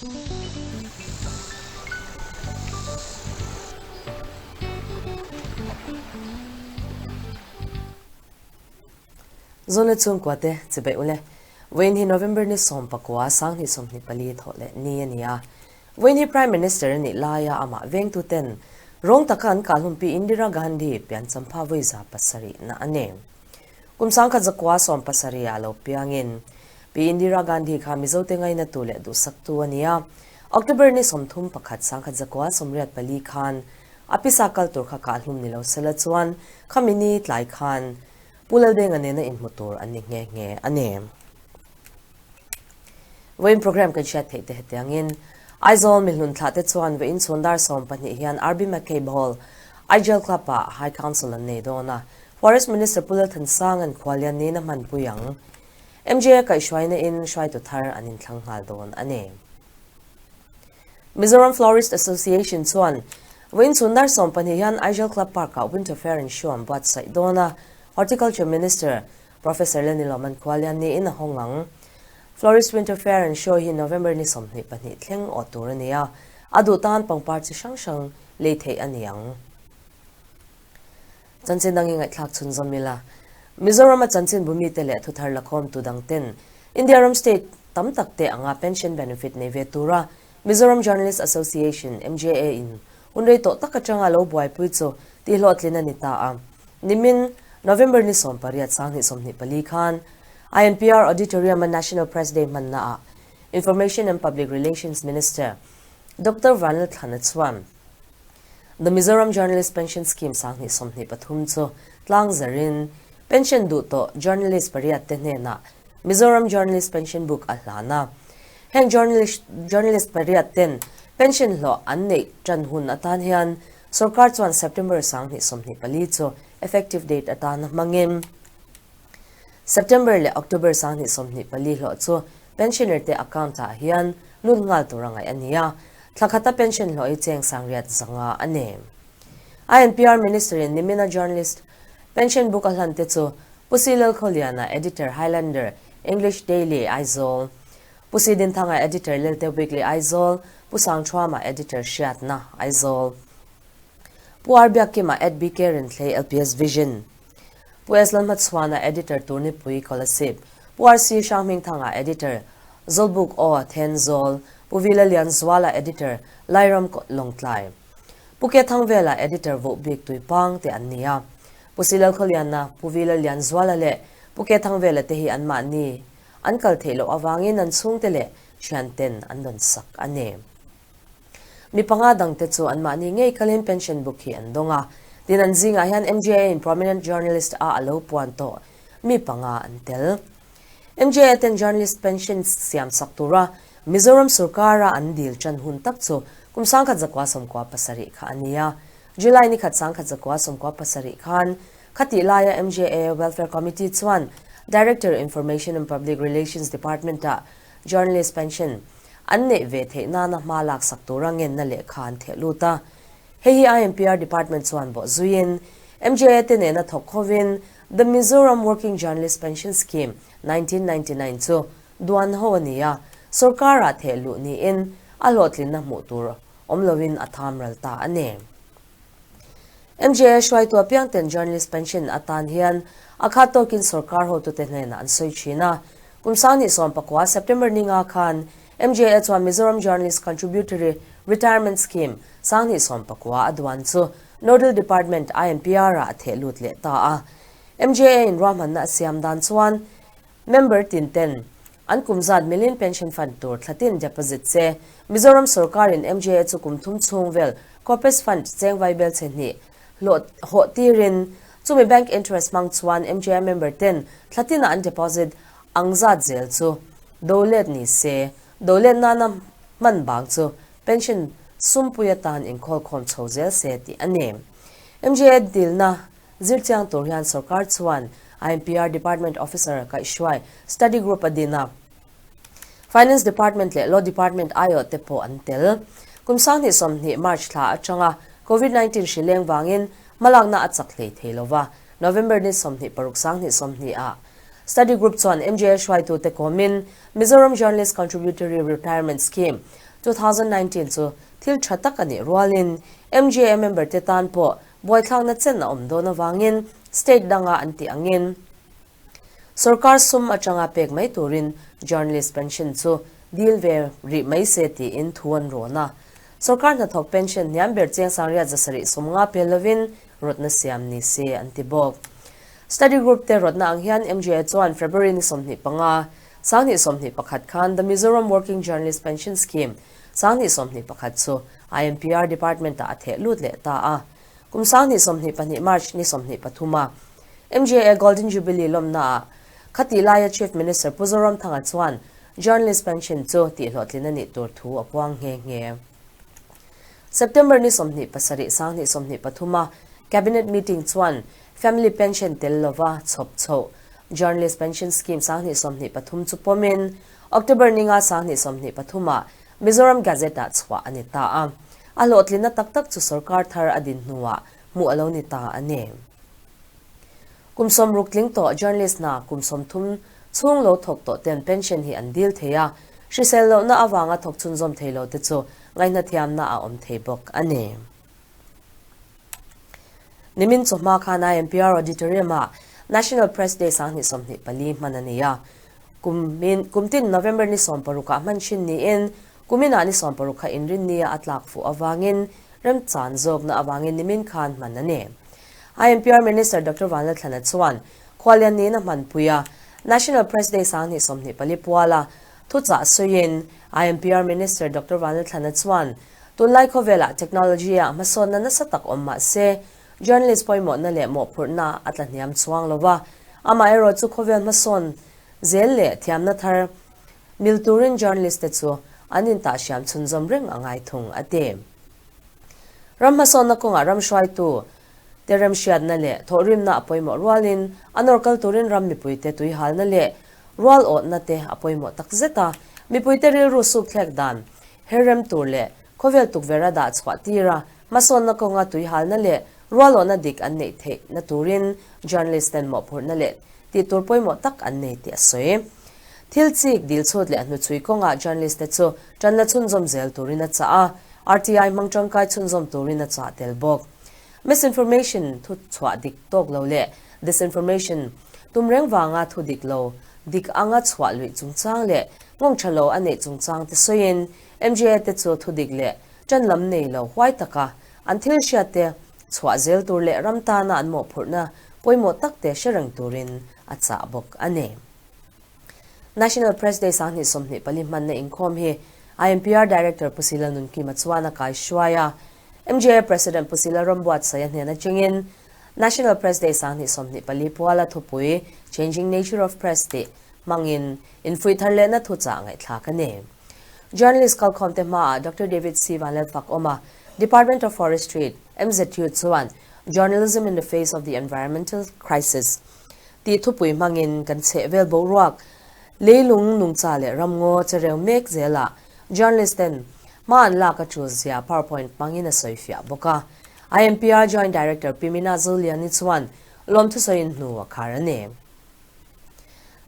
Zawna chhungkua te chibeih ule. Vawiin hi November ni 19 2024 thawh leh ni a ni a. Vawiin hi Prime Minister a nih laia amah vengtu ten rawng taka an kalhumpi Indira Gandhi pianchampha vawi 700 na a ni. Kum 1970 ah lo piangin Pi Indira Gandhi kha Mizote ngainatu leh duhsaktu a ni a. October ni 31 1984 khan a pisa kal tur kha kahhlum ni lo sela chuan khami ni tlai khan Pu Laldenga nena inhmu tur an ni nghe nghe a ni. Vawiin program kan hriat theih te hetiangin Aizawl mihlun thlah te chuan vawiin chhun dar 12 hian RB McCabe Hall, Aijal Club ah High Council an nei dawn a. Forest Minister Pu Lalthansang an khualian niin a hmanpui ang. MJA kaihhruaina in hruaitu thar an inthlang nghal dawn a ni. Mizoram Florist Association chuan vawiin chhun dar 12 hian Aijal Club Park ah Winter Fair and Show an buatsaih dawn a. Horticulture Minister Professor Lenny Lawman khualian niin a hawng ang. Florist Winter Fair and Show hi November ni 22 thleng awh tur a ni a, a duh tan pangpar chi hrang hrang lei theih a ni ang. Chanchin dangin ngaihthlak chhun zawm ila, Mizoram a chanchin bumi te leh thuthar lakhawm tu dang ten India ram state tam tak te anga pension benefit nei ve tura Mizoram Journalist Association, MJA, in hun rei tawh tak atanga lo buaipui chu tihhlawhtlin a ni ta a. Nimin, November ni 18 2024 khan INPR Auditorium a National Press Day hmanna ah Information and Public Relations Minister Doctor Vanlalthlana chuan The Mizoram Journalist Pension Scheme 2023 chu tlang zarin pension duh tawh journalist pariat te hnenah Mizoram Journalist Pension Book a hlan a. Heng journalist journalist pariat ten pension hlawh an neih tan hun atan hian sorkar chuan September 2024 chu effective date atan a hmangin September leh October 2024 hlawh chu pensioner te account ah hian lut nghal tur a ngaih a ni a, thla khata pension hlawh hi cheng sangriat zanga a ni. INPR Minister in nimina journalist pension book a hlan te chu Pu Si Lalkhawliana, Editor, Highlander, English Daily, Aizawl, Pu Si Dinthanga, Editor, Lelte Weekly, Aizawl, Pu Sangthuama, Editor, Hriatna, Aizawl, Pu R Biakkima, Ed BK Renthlei, LPS Vision, Pu S Lalhmachhuana, Editor, Turnipui, Kolasib, Pu RC Hrangmingthanga, Editor, Zawlbuk Aw, Thenzawl, Pu V Lalianzuala, Editor, Lairam, Lawngtlai, Pu Ke Thangvela, Editor, Vohbik, Tuipang te an ni a. Pu Si Lalkhawliana, Pu V Lalianzuala leh Pu Ke Thangvela te hi anmahni an kal theih loh avangin an chhungte leh thianten an rawn sak a ni. Mi panga dangte chu anmahni ngei kalin pension book hi an dawng a. Tin, an zingah hian MJA in prominent journalist a a lo puan tawh mi panga an tel. MJA ten journalist pension siam sak tura Mizoram sorkara an dil tan hun tak chu kum 1997 kha a ni a. July ni khat 1997 khan khatih laia MJA Welfare Committee chuan Director Information and Public Relations Department ah journalist pension an neih ve theih nana hma lak sak tura ngenna lehkha an theh lut a. Hei hi IMPR Department chuan bawh zuiin MJA te nena thawk khovin The Mizoram Working Journalist Pension Scheme, 1999 chu duan ho a ni a, sorkarah theh luh niin a hlawhtlinna hmuh tur awm loin a tham ral ta a ni. MJA hruaitu apiangten journalist pension atan hian a khat tawkin sorkar hotute hnenah an sawi thin a. Kum 2019 September ninga khan MJA chuan Mizoram Journalist Contributory Retirement Scheme 2019 a duan chu Nodal Department IMPR ah a theh lut leh ta a. MJA in ruahmanna a siam dan chuan member tin ten an kum zat milin pension fund tur thlatin deposit se Mizoram sorkar in MJA chu kum thum chhung vel Corpus Fund cheng vaibel che hnih hlawh hawh tirin chumi bank interest hmang chuan MJA member ten thlatina an deposit ang zat zel chu dolet ni se dolet nana hman bang chu pension sumpui atan inkhawl khawm chho zel se tih a ni. MJA dilna zirchiang tur hian sorkar chuan IMPR Department Officer kaihhruai Study Group a din a, Finance Department leh Law Department aiawh te pawh an tel. Kum 2020 March thla atanga Covid-19 hri leng vangin hmalakna a chak hlei thei lova, November ni 26 2020 ah Study Group chuan MJA hruaitute kawmin Mizoram Journalist Contributory Retirement Scheme 2019 chu thil tha tak a nih rualin MJA member te tan pawh buaithlakna chen a awm dawn avangin state danga an tih angin Sorkar sum atanga pek mai turin journalist pension chu dil ve rih mai se tiin thu an rawn a. Sorkar hnathawk pension hniam ber cheng sangriat 750 pel lovin rawtna siam ni se an ti bawk. Study group te rawtna ang hian MJA chuan February ni 25, 2021 khan The Mizoram Working Journalist Pension Scheme 2021 chu IMPR Department ah a theh lut leh ta a. Kum 2022 March ni 23 a MJA Golden Jubilee lawmna ah khatih laia Chief Minister Pu Zoramthanga chuan Journalist Pension chu tihhlawhtlin a nih tur thu a puang nghe nghe. September ni 27, 2023 a Cabinet meeting chuan Family Pension tel lova chhawp chhoh Journalist Pension Scheme 2023 chu pawmin October ni nga 2023 ah Mizoram Gazette ah chhuah a ni ta a. A hlawhtlinna tak tak chu sorkar thar a din hnuah hmuh a lo ni ta a ni. Kum 60 tling tawh journalist hna kum 30 chhung lo thawk tawh ten pension hi an dil thei a, hrisel lohna avanga thawk chhunzawm thei lo te chu ngaihna thiamna a awm thei bawk a ni. Nimin chawhma khan IMPR Auditorium ah National Press Day 2024 hman a ni a. Kumin kumtin November ni 16 ah hman thin niin kuminah ni 16 kha inrinnia a tlak fuh avangin remchan zawkna avangin nimin khan hman a ni. IMPR Minister Doctor Vanlalthlana chuan khualian niin a hmanpui a, National Press Day 2024 puala thuchah sawiin IMPR Minister Doctor Vanlalthlana chuan tunlai khawvelah technology ah hmasawnna nasa tak awm mah se journalist pawimawhna leh mawhphurhna a tla hniam chuang lo va, amaherawh chu khawvel hmasawn zel leh thiamna thar mil turin journalist te chu an intahhriam chhunzawm reng a ngai thung a ti. Ram hmasawnna kawngah ram hruaitu te remhriatna leh thawhrimna a pawimawh rualin a nawr kal turin ram mipuite tuihalna leh rual awhna te a pawimawh tak zet a, mipuite rilru suk thlek dan her rem tur leh khawvel tukverh a dah chhuah tir a, hmasawnna kawnga tuihalna leh rual awhna dik an neih theihna turin journalist ten mawhphurhna leh tih tur pawimawh tak an nei tih a sawi. Thil chik dil chhut leh hnuchhui kawngah journalist te chu tanla chhunzawm zel turin a chah a, RTI hmang tangkai chhunzawm turin a chah tel bawk. Misinformation thu chhuah dik tawk lo leh disinformation tum reng vanga thu dik lo dik anga chhuah luih chungchang leh nghawng tha lo a neih chungchang te sawiin MJA te chu thu dik leh tan lam nei lo huai taka an thil hriat te chhuah zel tur leh ram tana an mawhphurhna pawimawh tak te hre reng turin a chah bawk a ni. National Press Day 2024 hmanna inkhawm hi IMPR Director Pu Sila Nunkima chuan a kai hruai a, MJA President Pu Sila Rambuatsaia hnen atangin National Press Day 2024 puala thupui Changing Nature of Press tih hmangin infuih thar lehna thuchah ngaihthlak a ni. Journalist kalkhawm te hmaah Doctor David C. Vanlalfak awm a, Department of Forestry, MZU chuan Journalism in the Face of the Environmental Crisis tih thupui hmangin kan chheh vel boruak, leilung nungcha leh ramngaw che reu mek zelah journalist ten hma an lak a tul zia powerpoint hmangin a sawi fiah bawk a. IMPR Joint Director Pi Mina Zuliani chuan lawmthu sawiin hnu a khar a ni.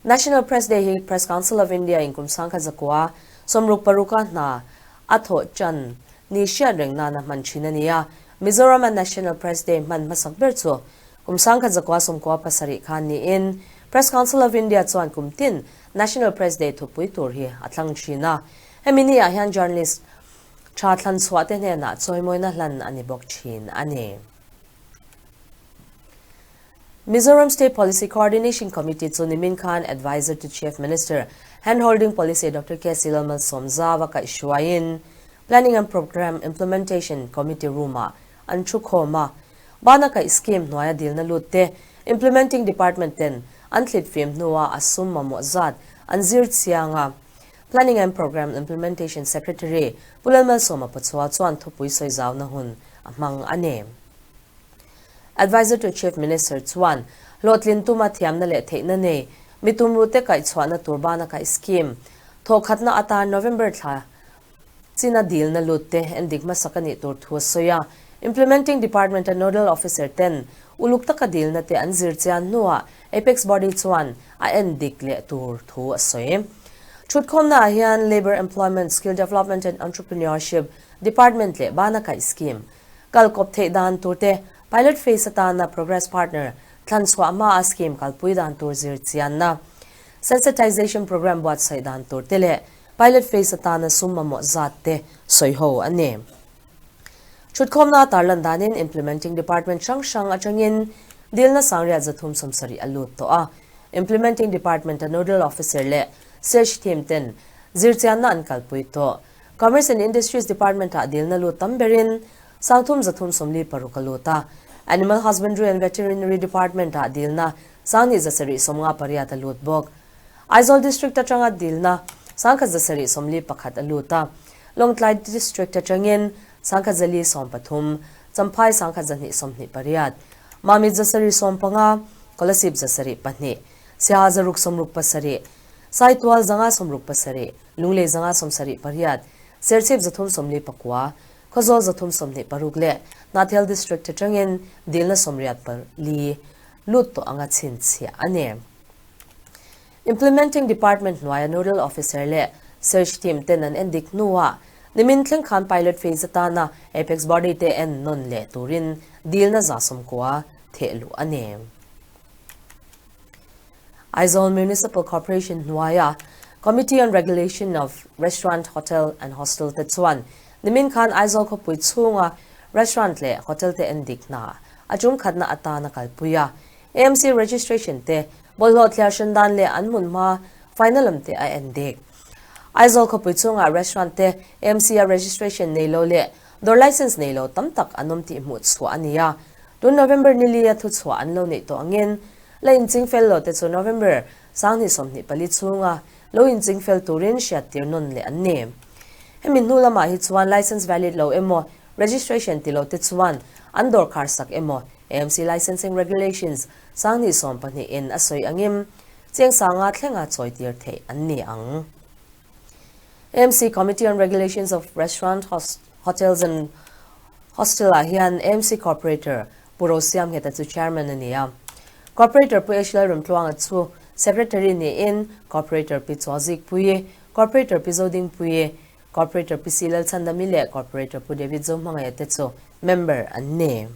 National Press Day hi Press Council of India in kum 1966 a hna a thawh tan ni hriat reng nana hman thin a ni a. Mizoram a National Press Day hman hmasak ber chu Kum 1997 khan niin Press Council of India chuan kum tin National Press Day thupui tur hi a thlang thin a. Hemi ni ah hian journalist tha thlan chhuah te hnenah chawimawina hlan a ni bawk thin a ni. Mizoram State Policy Coordination Committee chu nimin khan Adviser to Chief Minister Handholding Policy Doctor KC Lalmalsawmzava kaihhruaiin Planning and Programme Implementation Committee room ah an thu khawm a. Bana kaih scheme hnuaia dilna lut te Implementing Department ten an thlit fim hnua a sum mamawh zat an zir chiang a. Planning and Programme Implementation Secretary Pu Lalmalsawma Pachuau chuan thupui sawi zauna hun a hmang a ni. Adviser to Chief Minister chuan hlawhtlin tuma thiamna leh theihna nei mi tumruhte kaihchhuahna tur bana kaih scheme thawhkhatna atan November thla China dilna lut te endik hmasak a nih tur thu a sawi a. Implementing Department a Nodal Officer ten uluk taka dilna te an zir chian hnuah Apex Body chuan a endik leh tur thu a sawi. Thutkhawmna ah hian Labour, Employment, Skill Development and Entrepreneurship Department leh Bana Kaih Scheme kal kawp theih dan tur te, Pilot Phase atana Progress Partner thlan chhuah hmaa scheme kalpui dan tur zir chianna, Sensitization Programme buatsaih dan tur te leh Pilot Phase atana sum mamawh zat te sawi ho a ni. Thutkhawmna tarlan danin Implementing Department hrang hrang atangin dilna sangriat 370 a lut tawh a. Implementing Department-a Nodal Officer leh Search Team ten zirchianna an kalpui tawh. Commerce and Industries Department-ah dilna lut tam berin 3346 a lut a. Animal Husbandry and Veterinary Department-ah dilna 2758 a lut bawk. Aizawl District atanga dilna 1741 a lut a, Lawngtlai District atangin 1413, Champhai 1228, Mamit 715, Kolasib 72, Siaha 667, Saitual 567, Lunglei 578, Serchhip 349, Khawzawl 326 leh Hnahthial District atangin dilna 84 lut tawh anga chhinchhiah a ni. Implementing Department hnuaia Nodal Officer leh Search Team ten an endik hnuah nimin thleng khan Pilot Phase atana Apex Body te en nawn leh turin dilna 90 theh luh a ni. Aizawl Municipal Corporation hnuaia Committee on Regulation of Restaurant, Hotel and Hostel te chuan nimin khan Aizawl khawpui chhunga Restaurant leh Hotel te endik hna a tum khatna atana kalpui a. AMC registration te bawlhhlawh thliar hran dan leh an hmun hma final lam te a en dik. Aizawl khawpui chhungah restaurant te AMC a registration nei lo leh dawr license nei lo tam tak an awm tih hmuh chhuah a ni a. Tun November ni li a thuchhuah an lo neih tawh angin la inching fel lo te chu November 2024 chhunga lo inching fel turin hriattir nawn leh an ni. Hemi hnu lamah hi chuan license valid lo emaw registration ti lo te chuan an dawr khar sak emaw AMC Licensing Regulations 2012 in a sawi angin cheng sanga thlenga chawitir theih an ni ang. AMC Committee on Regulations of Restaurant, Hotels and Hostel ah hian AMC Corporator Pu Rosiamngheta chu Chairman a ni a. Corporator Pu H Lalremtluanga chu Secretary niin Corporator Pi Chawzikpuii, Corporator Pi Zodingpuii, Corporator Pi C Lalchhandami leh Corporator Pu David Zohmangaia te chu member an ni.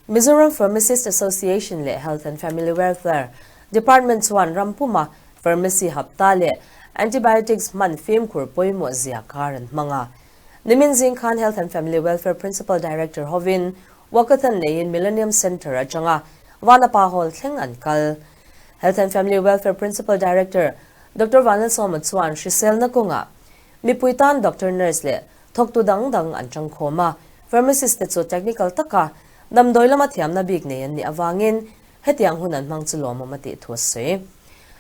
Mizoram Pharmacist Association leh Health and Family Welfare Department chuan ram puma pharmacy hapta leh antibiotics hman fimkhur pawimawh zia kar an hmang a. Nimin zing khan Health and Family Welfare Principal Director hovin walkathon neiin Millennium Centre atanga Vanapa Hall thleng an kal. Health and Family Welfare Principal Director Doctor Vanlalsawma chuan hriselna kawngah mipui tan doctor, nurse leh thawktu dang dang an tangkhawm a, pharmacist te chu technical taka damdawi lama thiamna bik nei an nih avangin hetiang hun an hmang chu lawmawm a tih thu a sawi.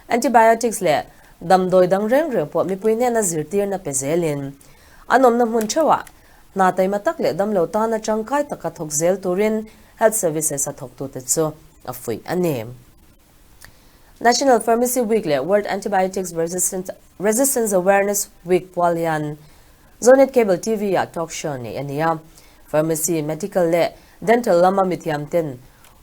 Antibiotics leh damdawi dang reng reng pawh mipui hnena zirtirna pe zelin an awmna hmun theuhah hna taima tak leh damlo tana tangkai taka thawk zel turin health services a thawktute chu a fuih a ni. National Pharmacy Week leh World Antibiotics Resistance Awareness Week pual hian Zonet Cable TV ah talk show neih a ni a. Pharmacy, Medical leh Dental lama mithiam ten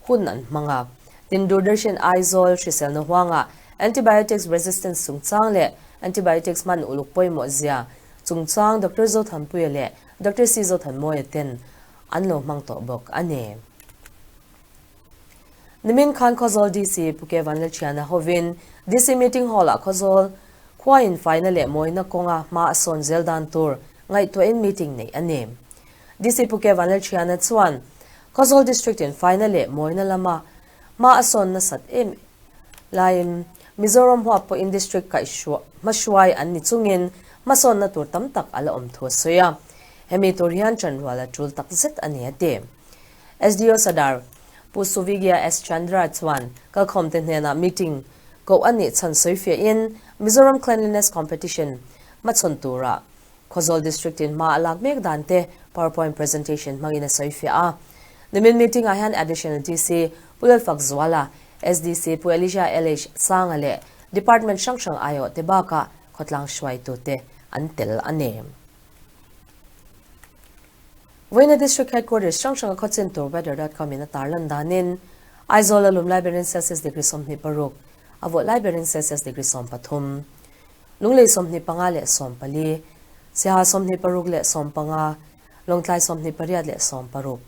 hun an hmang a. Tin, Doordarshan Aizawl hriselna huangah Antibiotics Resistance chungchang leh Antibiotics hman uluk pawimawh zia chungchang Doctor Zothanpuia leh Doctor C Zothanmawia ten an lo hmang tawh bawk a ni. Nimin khan Khawzawl DC Pu Ke Vanlalthiana hovin DC Meeting Hall-ah Khawzawl khuain faina leh mawina kawnga hma a sawn zel dan tur ngaihtuahin meeting neih a ni. DC Pu Ke Vanlalthiana chuan Khawzawl District-in faina leh mawina lama hma a sawn nasat em laiin Mizoram huap pawhin District kaihhruai hmahruai an ni chungin hmasawnna tur tam tak a la awm thu a sawi a. Hemi tur hian ṭanrual a ṭul takzet a ni a ti. SDO Sadar Pu Suvigya S Chandra chuan kalkhawmte hnenah meeting koh a nih chhan sawifiahin Mizoram Cleanliness Competition hmachhawn tura Khawzawl District in hma a lak mek dan te powerpoint presentation hmangin a sawifiah a. Nimin meeting ah hian Additional DC Pu Lalfak Zuala, SDC Pu Elijah LH Sanga leh Department hrang hrang aiawh te bakah khawtlang hruaitute an tel a ni. Vawiina District Headquarters hrang hranga khawchin tur weather dot com in a tarlan danin Aizawl a lum lai berin Celsius degree 26, A vawh lai berin Celsius degree 13. Lunglei 25 leh 14, Siaha 26 leh 15, Lawngtlai 28 leh 16,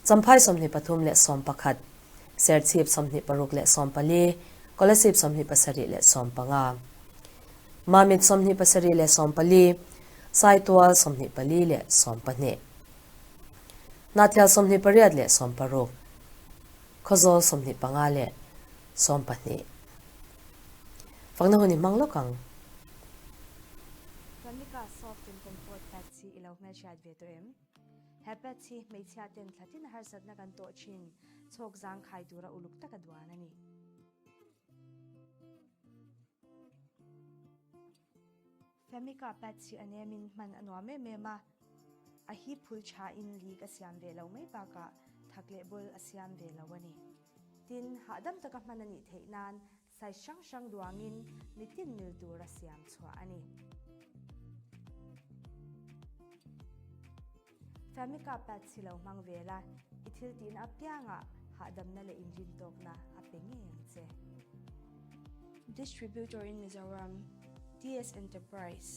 Champhai 23 leh 11, Serchhip 26 leh 14, Kolasib 27 leh 15, Mamit 27 leh 14, Saitual 24 leh 12, Hnahthial 28 leh 16, Khawzawl 25 leh 12. Fakna hun i hmang lawk ang. Famika soft and comfort pads hi i lo hmelhriat ve tawh em? He pads hi hmeichhia ten thlatin harsatna kan tawh thin chhawk zang khai tura uluk taka duan a ni. Famika pads hi a nemin hman a nuam em em a, a hi phul thain leak a siam ve lo mai bakah thak leh bul a siam ve lo a ni. Tin, hahdam taka hman a nih theih nan size hrang hrang duangin mitin mil tura siam chhuah a ni. Famika pads hi lo hmang ve la, i thil tihna apiangah hahdamna leh inrintawkna a pe ngei ang che. Distributor in Mizoram, TS Enterprise.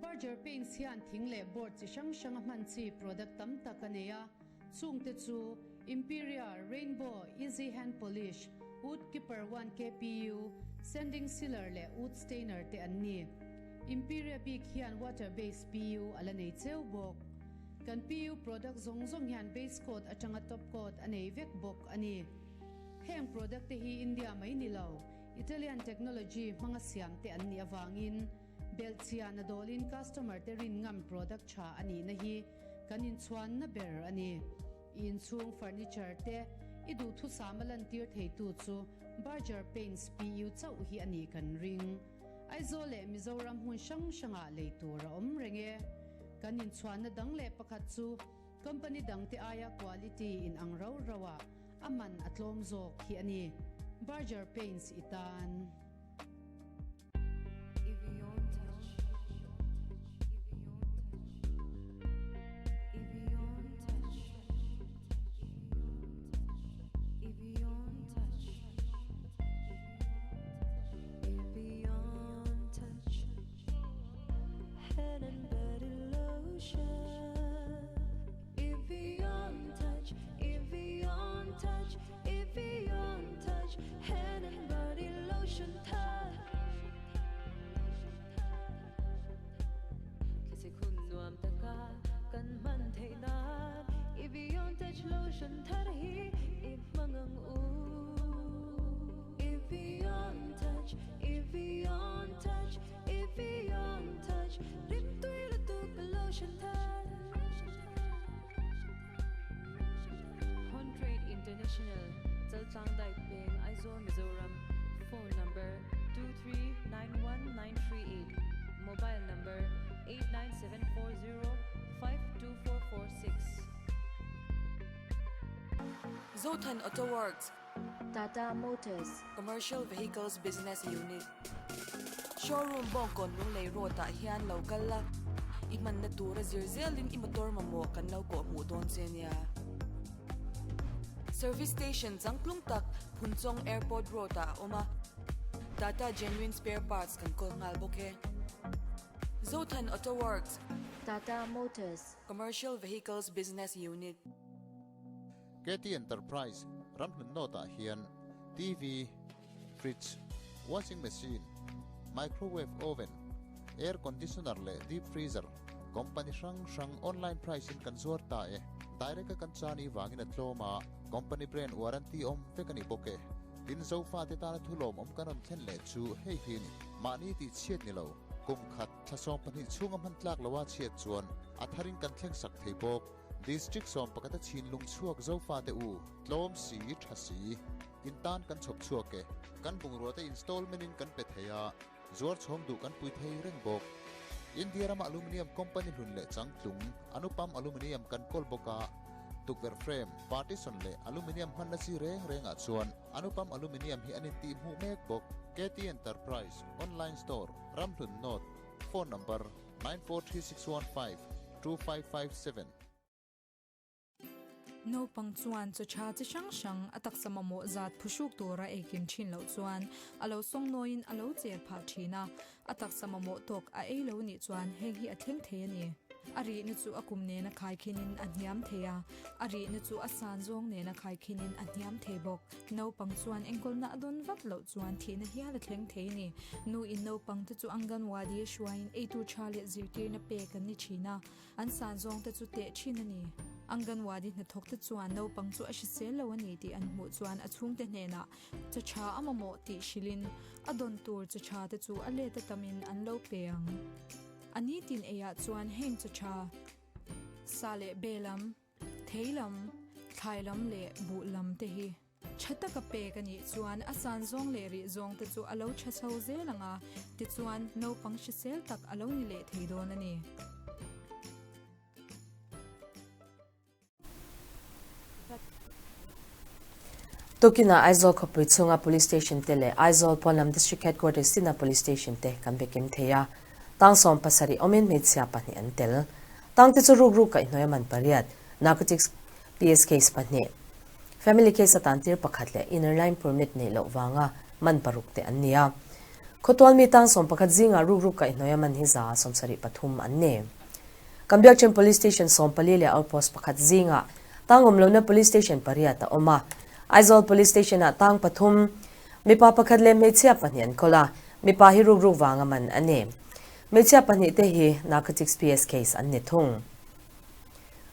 Berger Paints hian thing leh board chi hrang hranga hman chi product tam tak a nei a, chungte chu, Imperia, Rainbow, Easy Hand Polish, Wood Keeper 1 KPU, Sanding Sealer leh Wood Stainer te an ni. Imperia bik hian water base PU a la nei cheu bawk. Kan PU product zawng zawng hian base coat atanga top coat a nei vek bawk a ni. Heng product te hi India mai ni lo, Italian technology hmanga siam te an nih avangin belhchian a dawlin customer te rin ngam product tha a nihna hi kan inchhuanna ber a ni. I inchhung furniture te i duhthusam a lantir theitu chu Berger Paints PU chauh hi a nih kan ring. Aizawl leh Mizoram hmun hrang hrangah lei tur a awm reng e. Kan inchhuanna dang leh pakhat chu company dangte aia quality in ang rau rauah A man a tlawm zawk hi a ni. Berger Paints i tan. Hontrade International, Chaltlang Daik Peng, Aizawl, Mizoram, Phone number, 2391938, Mobile number, 8974052446. Zothan Auto Works. Tata Motors. Commercial Vehicles Business Unit. Showroom Bawngkawn Lunglei Road ah hian lo kal la, i hmanna tura zir zelin i motor mamawh kan lo kawh hmuh dawn che nia. Service Station changtlung tak Phunchawng Airport Road ah a awm a, Tata Genuine Spare Parts kan kawl nghal bawk e. Zothan Auto Works. Tata Motors. Commercial Vehicles Business Unit. KT Enterprise ramhlun nawtah hian TV, fridge, washing machine, microwave oven, air conditioner leh deep freezer company hrang hrang online price in kan zuar ta e. Direct a kan chani vangin a tlawm a, company brand warranty awm vek a ni bawk e. Tin Zofate tana thulawm awm kan rawn thlen leh chu hei hi a ni. Mahni tih chhiat ni lo, kum khat, thla 12 chhunga hman tlak loa chhiat chuan a tharin kan thleng sak thei bawk. District 11 a chhinlung chhuak Zofate u, tlawm si, tha si, in tan kan chhawp chhuak e. Kan bungrua te installment in kan pe thei a, zuar chhawng duh kan pui thei reng bawk. India rama aluminium company hlun leh changtlung, Anupam Aluminium kan kawl bawk a, tukverh frame, partition leh aluminium hmanna chi reng rengah chuan Anupam Aluminium hi an intihhmuh mek bawk. KT Enterprise, Online Store, Ramhlun North, Phone Number, 943615 2557. Naupang chuan chaw tha chi hrang hrang a taksa mamawh zat phuhruk tura eikim thin loh chuan a lo sawngnawiin a lo cher phah thin a, a taksa mamawh tawk a ei lo nih chuan heng hi a thleng thei a ni. A rihna chu a kum nena khaikhinin a hniam thei a, a rihna chu a san zawng nena khaikhinin a hniam thei bawk. Naupang chuan enkawlna a dawn vat loh chuan thihna hial a thleng thei a ni. Nu in naupang te chu Anganwadi a hruaiin eitur tha leh zirtirna pek an ni thin a, An san zawng te chu teh thin a ni. Anganwadi hnathawk te chuan naupang chu a hrisel lo a ni tih an hmuh chuan a chhungte hnenah chaw tha a mamawh tih hrilhin a dawn tur chaw tha te chu a let a tamin an lo pe ang. A nitin eiah chuan heng chaw tha, sa leh be lam, thei lam, thlai lam leh buh lam te hi Tha taka pek a nih chuan a san zawng leh rih zawng te chu a lo tha chho zel ang a, tichuan naupang hrisel tak a lo ni leh thei dawn a ni. Tukinah Aizawl khawpui chhunga Police Station te leh Aizawl pawnlam District Headquarters tina Police Station te kan be kim thei a, tang 70 awmin hmeichhia pahnih an tel. Tang te chu ruk ruk kaihhnawih a man pariat, Narcotics PS case pahnih, Family case atan tir pakhat leh inner line permit neih loh vanga man paruk te an ni a. Khawtual mi tang 11 zingah ruk ruk kaihhnawih a man hi 73 an ni. Kambiakchen Police Station 14 leh Outpost pakhat zingah tang awm lohna Police Station pariat a awm a. Aizawl Police Station-ah tang pathum, mipa pakhat leh hmeichhia pahnih an kawl a, mipa hi ruk ruk vanga man a ni. Hmeichhia pahnih te hi Narcotics PS case an ni thung.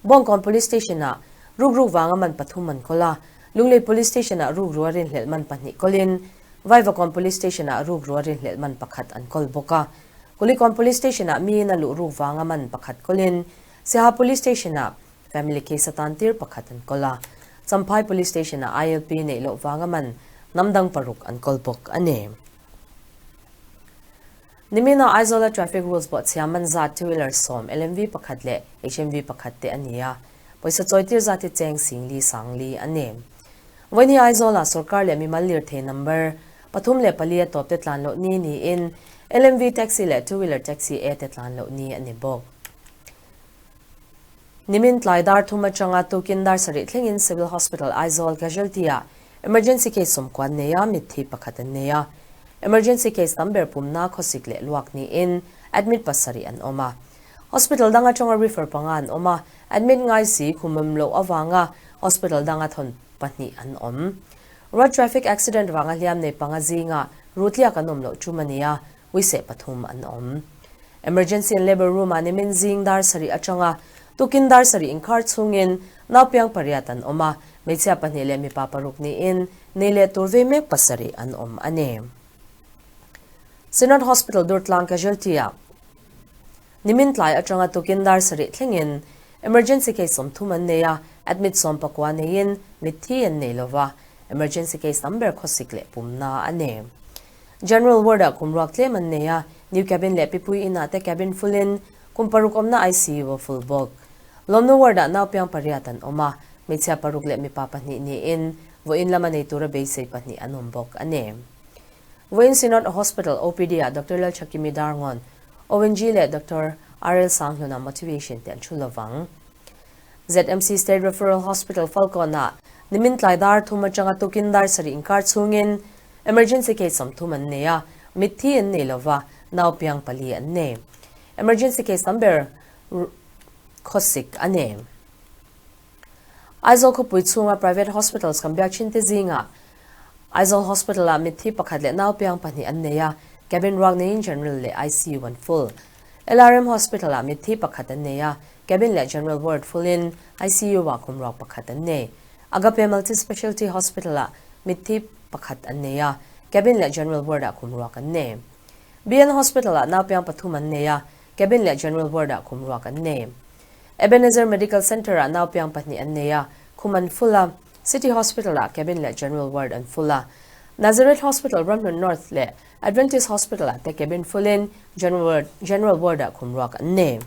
Bawngkawn Police Station-ah ruk ruk vanga man pathum an kawl a, Lunglei Police Station-ah ruk rua rinhlelh man pahnih kawlin Vaivakawn Police Station-ah ruk rua rinhlelh man pakhat an kawl bawk a. Kulikawn Police Station-ah miin a luh ruk vanga man pakhat kawlin Siaha Police Station-ah family case atan tir pakhat an kawl a. Champhai Police Station-ah ILP neih loh vanga man hnam dang paruk an kawl bawk a ni. Nimina Aizawla traffic rules bawhchhia man zat two wheeler sawm, LMV pakhat leh HMV pakhat te a ni a, pawisa chawitir zat hi cheng sing li sang li a ni. Vawiini Aizawla sorkar leh mimal lirthei number pathum leh pali a tawp te tlan loh ni niin LMV taxi leh two wheeler taxi A te tlan loh ni a ni bawk. Nimin tlai dar thum atanga tukin dar sarih thlengin Civil Hospital Aizawl Casualty-ah emergency case sawmkuan neia mitthi pakhat an nei a. Emergency case tam ber pumna khawsik leh luak niin admit pasarih an awm a. Hospital dang atanga refer panga an awm a, admit ngai si khumawm loh avanga hospital danga thawn pahnih an awm. Road traffic accident vanga hliam nei panga zinga rutliak an awm loh tum a ni a, Uiseh pathum an awm. Emergency and Labour Room-ah nimin zing dar sarih atanga tukin dar sarih inkhar chhungin naupiang pariat an awm a, hmeichhia pahnih leh mipa paruk niin nei leh tur vei mek pasarih an awm a ni. Synod Hospital Durtlang Casualty-ah nimin tlai atanga tukin dar sarih thlengin emergency case 30 an nei a, admit 19 neiin mitthi an nei lova, emergency case tam ber khawsik leh pumna a ni. General Ward-ah kum ruak tlem an nei a, New Cabin leh Pipui Inn-ah te cabin full-in kum paruk awmna ICU a full bawk. Lawmna Ward-ah naupiang pariat an awm a, hmeichhia paruk leh mipa pahnih niin vawiin lama nei tura beisei pahnih an awm bawk a ni. Vawiin Synod Hospital OPD-ah Doctor Lalchakimi Darngawn, ONG leh Doctor RL Sanghluna motivation te an thu lovang. ZMC State Referral Hospital Falkawn-ah nimin tlai dar thum atanga tukin dar sarih inkar chhungin Emergency case 30 an nei a, mitthi an nei lova, naupiang pali an nei. Emergency case tam ber khawsik a nei. Aizawl khawpui chhunga private hospitals kan biak thin te zingah Aizawl Hospital-ah mitthi pakhat leh naupiang pahnih an nei a, cabin ruak neiin general leh ICU an full. LRM Hospital-ah mitthi pakhat an nei a, cabin leh general ward full-in ICU-ah kum ruak pakhat an nei. Agape Multi Specialty Hospital-ah mitthi pakhat an nei a, cabin leh general ward-ah kum ruak an nei. BN Hospital-ah naupiang pathum an nei a, cabin leh general ward-ah kum ruak an nei. Ebenezer Medical Centre-ah naupiang pahnih an nei a, khum an full a. City Hospital-ah cabin leh general ward an full a. Nazareth Hospital Ramhlun North leh Adventist Hospital-ah te cabin full-in general ward-ah khum ruak an nei.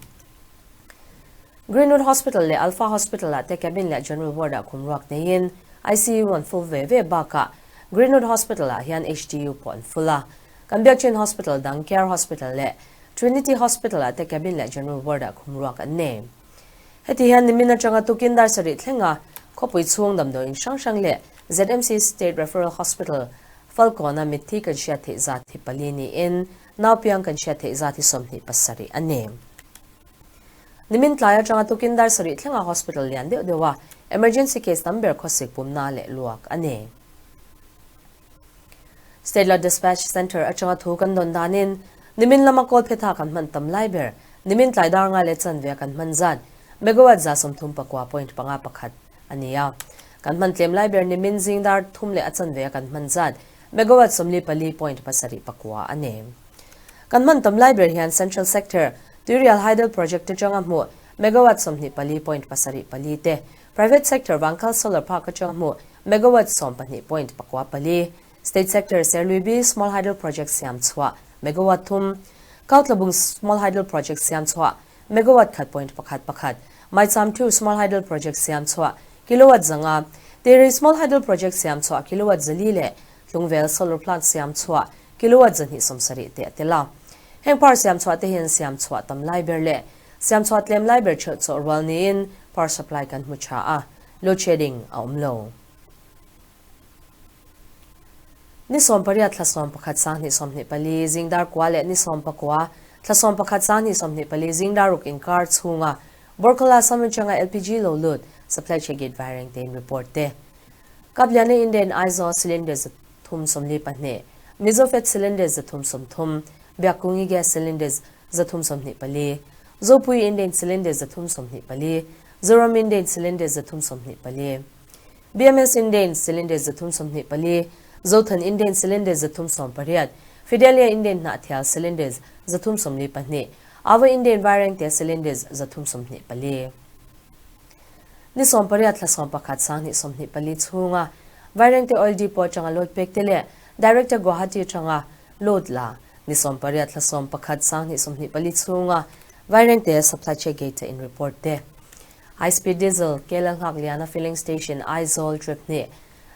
Greenwood Hospital leh Alpha Hospital-ah te cabin leh general ward-ah khum ruak neiin ICU an full ve ve bakah Greenwood Hospital-ah hian HDU pawh an full a. Kan Biakchin Hospital dang Care Hospital leh Trinity Hospital-ah te cabin leh general ward-ah khum ruak an nei. Heti hian nimin atanga tukin dar sarih thlenga Khawpui chhung damdawiin hrang hrang leh ZMC State Referral Hospital, Falkawna mitthi kan hriat theih zat hi pali niin naupiang kan hriat theih zat hi 27 a ni. Nimin tlai atanga tukin dar sarih thlenga hospital lian deuh deuha emergency case tam ber khawsik pumna leh luak a ni. State Law Dispatch Centre atanga thu kan dawn danin nimin lama kawl phetha kan hman tam lai ber nimin tlai dar nga leh chanve a kan hman zat megawatt 39.51 a ni a. Kan hman tlem lai ber nimin zing dar thum leh a chanve a kan hman zat megawatt 44.79 a ni. Kan hman tam lai ber hian Central Sector Tuirial Hydel Project atanga hmuh megawatt 24.74 te, Private Sector Vangkhal Solar Park atanga hmuh megawatt 12.94, State Sector Serluibi Small Hydel Project siam chhuah megawatt 3, Kautlabung Small Hydel Project siam chhuah megawatt 1.11, Maicham 2 Small Hydel Project siam chhuah kilowatt 500, Teri Small Hydel Project siam chhuah kilowatt 400 leh Tlungvel Solar Plant siam chhuah kilowatt 270 te a tel a. Heng power siam chhuah te hian siam chhuah tam lai ber leh siam chhuah tlem lai ber theuh chawh rual niin power supply kan hmu tha a, load shedding a awm lo. Ni 18 thla 11 2024 zingdar kua leh ni 19 thla 11 2024 zingdar ruk inkar chhunga Borkhola Assam atanga LPG lo lut supply che gate vaireng te in report te. Kapliana Indian Aizawl cylinder 342, Mizofet cylinder 330, Biakkungi gas cylinder 324, Zopui Indian cylinder 324, Zoram Indian cylinder 324, BMS Indian cylinder 324, Zothan Indian cylinder 318, Fidelia Indian Hnahthial cylinder 342, Ava Indian Vairengte cylinder 324. Ni 18 thla 11 2024 chhunga Vairengte Oil Depot atanga load pek te leh Director Guwahati atanga load la ni 18 thla 11 2024 chhunga Vairengte Supply Check Gate in report te. High Speed Diesel, Kelalnghak Liana Filling Station, Aizawl Trip hnih,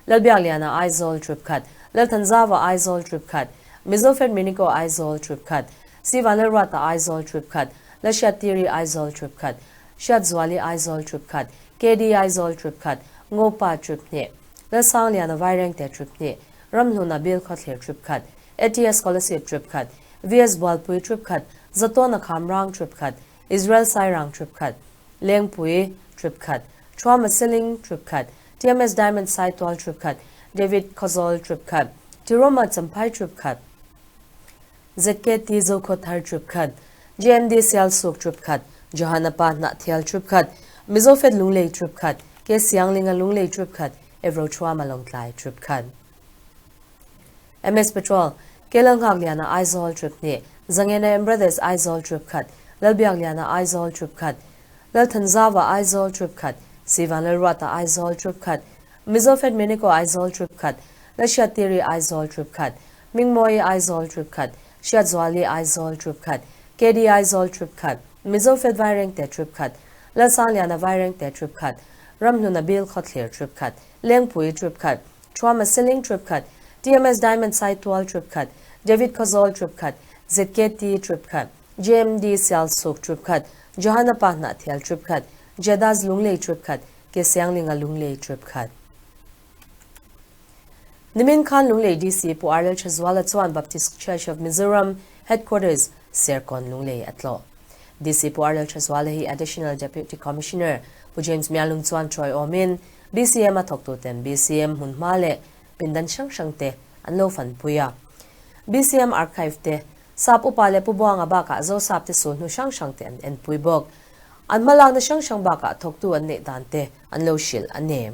Lalbiak Liana Aizawl Trip khat, Lalthanzava Aizawl Trip khat, Mizofed Minico Aizawl Trip khat, Sivanlalruata Aizawl Trip khat, Lalhriattiri Aizawl Trip khat, Hriatzuali Aizawl Trip khat, KD Aizawl Trip khat, Ngopa Trip hnih, Lalsangliana Vairengte Trip hnih, Ramhluna Bill Khawthlir Trip khat, ATS Scholarship Trip khat, VS Bualpui Trip khat, Zatawna Khamrang Trip khat, Israel Sairang Trip khat, Lengpui Trip khat, Thuama Seling Trip khat, TMS Diamond Saitual Trip khat, David Khawzawl Trip khat, Tiroma Champhai Trip khat, ZKT Zokhawthar Trip khat, JMD Sialsuk Trip khat, Johana Pa Hnahthial Trip khat, Mizofed Lunglei Trip khat, K Sianglinga Lunglei Trip khat, Evro Thuama Lawngtlai Trip khat. MS Petrol, Kelalnghak Liana Aizawl Trip hnih, Zangena M Brothers Aizawl Trip khat, Lalbiak Liana Aizawl Trip khat, Lalthanzava Aizawl Trip khat, Sivan Lalruata Aizawl Trip khat, Mizofed Minico Aizawl Trip khat, Lalhriattiri Aizawl Trip khat, Mingmawi Aizawl Trip khat, Hriatzuali Aizawl Trip khat, KD Aizawl Trip khat, Mizofed Vairengte Trip khat, Lalsangliana Vairengte Trip khat, Ramhluna Bill Khawthlir Trip khat, Lengpui Trip khat, Thuama Seling Trip khat, TMS Diamond Saitual Trip khat, David Khawzawl Trip khat, ZKT Trip khat, JMD Sialsuk Trip khat, Johana Pa Hnahthial Trip khat, Jedaz Lunglei Trip khat, Ke Sianglinga Lunglei Trip khat. Nimin khan Lunglei DC Pu Arlel Thazuala chuan Baptist Church of Mizoram Headquarters, Serkawn Lunglei a tlawh. DC Pu Arlel Thazuala hi Additional Deputy Commissioner Pu James Mialung chuan chawi awmin BCM a thawktuten BCM hmunhma leh pindan hrang hrang te an lo fanpui a. BCM Archive te, Sap upa leh Pu Buanga bakah Zosap te sul hnu hrang hrang te an enpui bawk. An hmalakna hrang hrang bakah thawktu an neih dan te an lo hrilh a ni.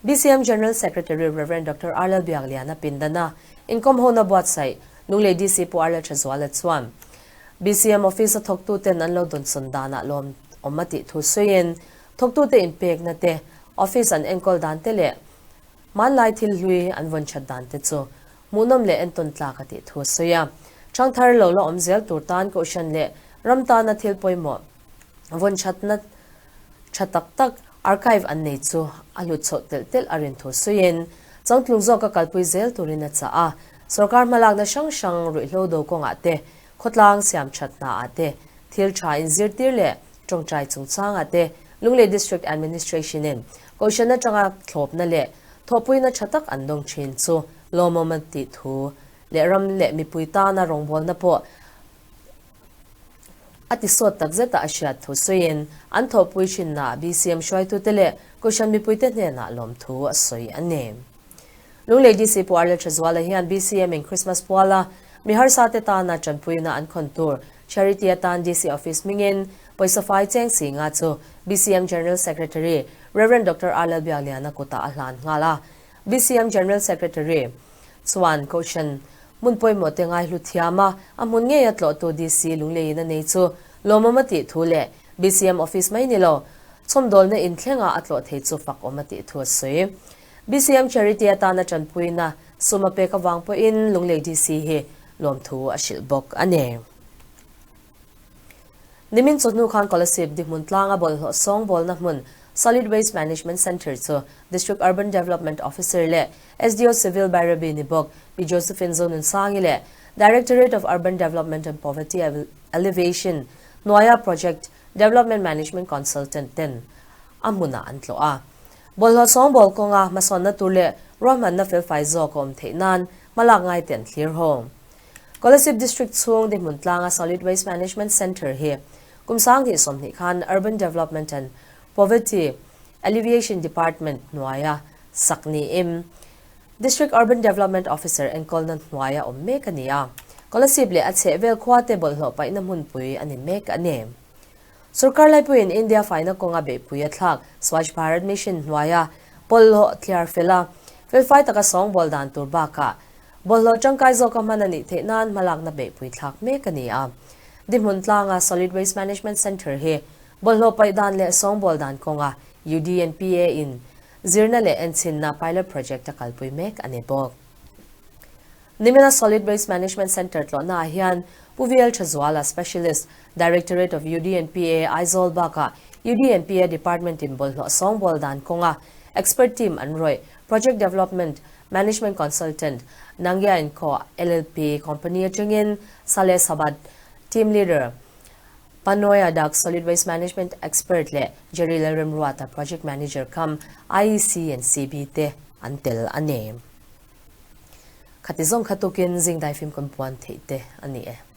BCM General Secretary Rev. Doctor Arlal Biakliana pindana inkawm hona buatsaih Lunglei DC Pu Arlal Thazuala chuan BCM Office a thawktuten an lo dawnsawn danah lawm awm a tih thu sawiin thawktute inpekna te, office an enkawl dan te leh hmanlai thil hlui an vawn that dan te chu hmuhnawm leh entawn tlak a tih thu a sawi a. Thangthar lo la awm zel tur tan kohhran leh ram tana thil pawimawh vawn thatna tha tak tak archive an nei chu a hlut chhoh telh telh a rin thu sawiin changtlung zawka kalpui zel turin a chah a. Sorkar hmalakna hrang hrang ruihhlo do kawngah te, khawtlang siam that hnaah te, thil tha inzirtir leh tawngtai chungchangah te Lunglei District Administration-in. Kohhran atanga thlawpna leh thawhpuina tha tak an dawng thin chu lawmawm a tih thu leh ram leh mipui tana rawngbawlna pawh a ti sawt tak zeta a hriat thu sawiin an thawhpui thinna BCM hruaitute leh Kohhran mipuite hnenah lawmthu a sawi a ni. Lunglei DC Pu Arlel Thazuala hian BCM in Christmas puala mi harsate tana tanpuina an khawn tur Charity atan DC Office hmingin pawisa fai cheng si nga chu BCM General Secretary Rev. Doctor Arlel Biakliana kutah a hlan nghal a. BCM General Secretary chuan Kohhran hmun pawimawh te ngaihlu thiam a, a hmun ngeia tlawhtu DC Lungleiin a nei chu lawmawm a tih thu leh BCM Office mai ni lo chhawmdawlna inthlengah a tlawh thei chu fakawm a tih thu a sawi. BCM Charity atana tanpuina sum a pek avang pawhin Lunglei DC hi lawmthu a hrilh bawk a ni. Nimin chawhnu khan Kolasib dihmun tlanga bawlhhlawh sawngbawlna hmun Solid Waste Management Centre chu District Urban Development Officer leh SDO Civil Bairabi ni bawk Pi Josephine Zonunsangi leh Directorate of Urban Development and Poverty Alleviation hnuaia Project Development Management Consultant ten a hmunah an tlawh a. Bawlhhlawh sawngbawl kawnga hmasawnna tur leh ruahmanna felfai zawk a awm theih nan hmalak ngai te an thlir ho. Kolasib District chhung dihmun tlanga Solid Waste Management Centre hi kum 2020 khan Urban Development and Poverty Alleviation Department hnuaia sak niin District Urban Development Officer enkawlna hnuaia awm mek a ni a. Kolasib leh a chhehvel khua te bawlhhlawh paihna hmunpui a ni mek a ni. Sorkar laipuiin India faina kawnga beihpui a thlak Swachh Bharat Mission hnuaia pawlhlawh thliar fel a, felfai taka sawngbawl dan tur bakah bawlhhlawh tangkai zawka hman a nih theih nan hmalakna beihpui thlak mek a ni a. Dihmun tlanga Solid Waste Management Centre hi bawlhhlawh paih dan leh sawngbawl dan kawnga UDNPA in zirna leh enchhinna pilot project a kalpui mek a ni bawk. Nimina Solid Waste Management Centre tlawhnaah hian Pu VL Thazuala, Specialist, Directorate of UDNPA, Aizawl bakah UDNPA Department in bawlhhlawh sawngbawl dan kawnga Expert Team an rawih, Project Development Management Consultant, Nangya and Co LLP Company atangin Saleh Sabat, Team Leader, Panoy Adak, Solid Waste Management Expert leh Jerry Lalremruata, Project Manager kam IEC and CB te an tel a ni. Khati zawng kha tukin zing daifim kan puan theih te a ni e.